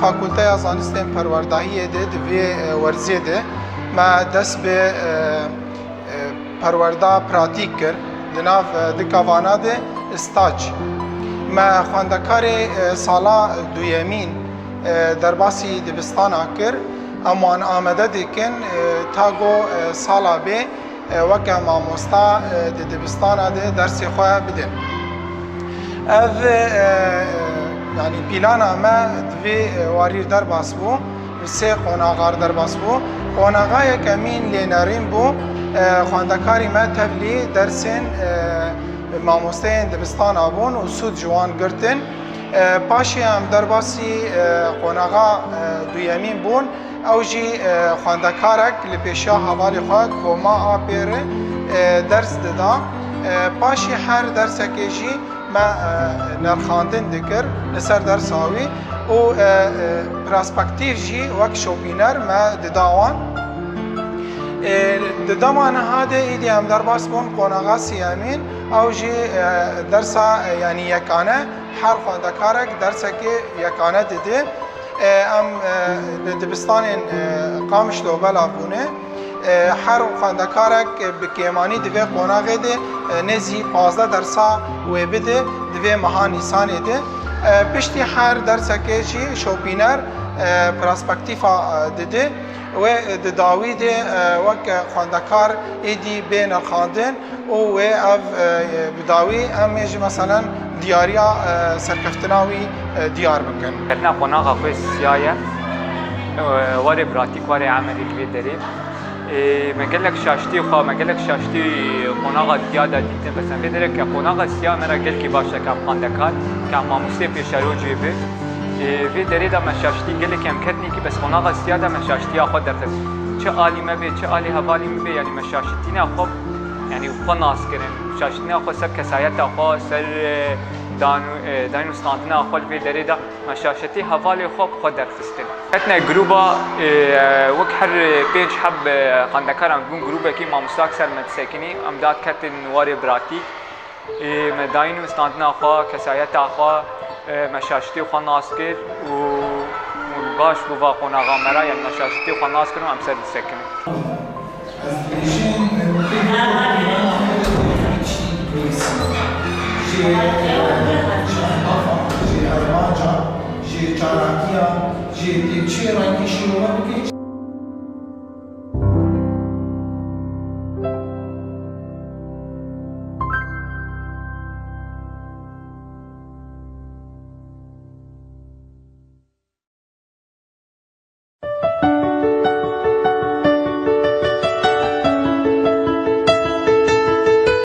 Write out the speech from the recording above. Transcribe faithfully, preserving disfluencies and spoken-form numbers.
Fakulteya Zanistên Perwerdahiyê de di vê, e, werzê de me dest bi, e, e, perwerda pratîk kir. Di nav, e, dika vana de staj. Me xwendekarê, e, sala duyemîn, e, derbasî dibistana kir. Em wan amade dikin, e, ta go, e, sala bê, e, weke mamosta, e, di dibistana de dersê xwe bidin. Ev, e, e, yanî plana me di vê, e, warî derbas bû, bi sê qonaxar derbas bû. Qonaxa yekemîn lênerîn bû, e, xwendekarî me tevlî dersên, e, mamosteyên dibistana bûn û sûd ji wan girtin. E, paşê em derbasî, e, qonaxa, e, duyemîn bûn. Ew jî, e, xwendekarek li pêşiya hevalê xwe koma a pê re, e, ders dida. E, paşê her dersekê jî me, e, nerxandin dikir li ser dersa wî û, e, e, perspektîf jî wek şopîner me dida wan. E, di dema niha de êdî em derbas bûn qonaxa siyemîn, ew jî, e, dersa, e, yanî yekane, her xwendekarek dersekê yekane dide. E, em, e, li dibistanên, e, Qamişlo belav bûne. E, her xwendekarek bi kêmanî di vê qonaxê de, e, nêzî pazdeh dersa wê bide di vê meha Nîsanê de. E, piştî her dersekê jî şopîner, e, perspektîfa, e, dide. Wê di dawî de, e, wek xwendekar êdî bê nirxandin û wê ev, e, bi dawî em ê jî meselen diyariya, e, serkeftina wî, e, diyar bikin. Ketina qonaxa xwe siya ye. E, warê pratîk, warê emelî li vê derê. E, me gelek şaştî xwe, me gelek şaştî qonaxa siya de dîtin. Mesela vê derê ke qonaxa siya me re gelkî baş e, ke em xwendekar, ke em mamostê pêşerojê bi. E, vê derê de me şaştî gelek em ketinî ki bes qonaxa siya de me şaştiya xwe derxist. Çi alî me bê, çi alî hevalî min bê, yanî me şaştîna xwe, yanî xwe nas kirin. Şaştîna xwe ser kesayeta xwe, ser, e, dan û, e, dayn û standina xwe li vê derê de me şaşetî hevalê xwe bi xwe derxistin. Ketine grûba, e, wek her pênc heb, e, xwendekaran bûn grûbekî mamosta ser me disekinî, em dat ketin warê pratîk. Ê, me dayîn û standina xwe, kesayeta xwe, e, me şaştî xwe nas kir û, û baş bû va qonaxa me re, yanî me şaştî xwe nas kir û em ser disekinin. Ez dibêjim, e, pê çî nivîsî. Jê, e, şehbafa, jê armanca, jê çalakiya, jê tê çi rengî şîrove bike.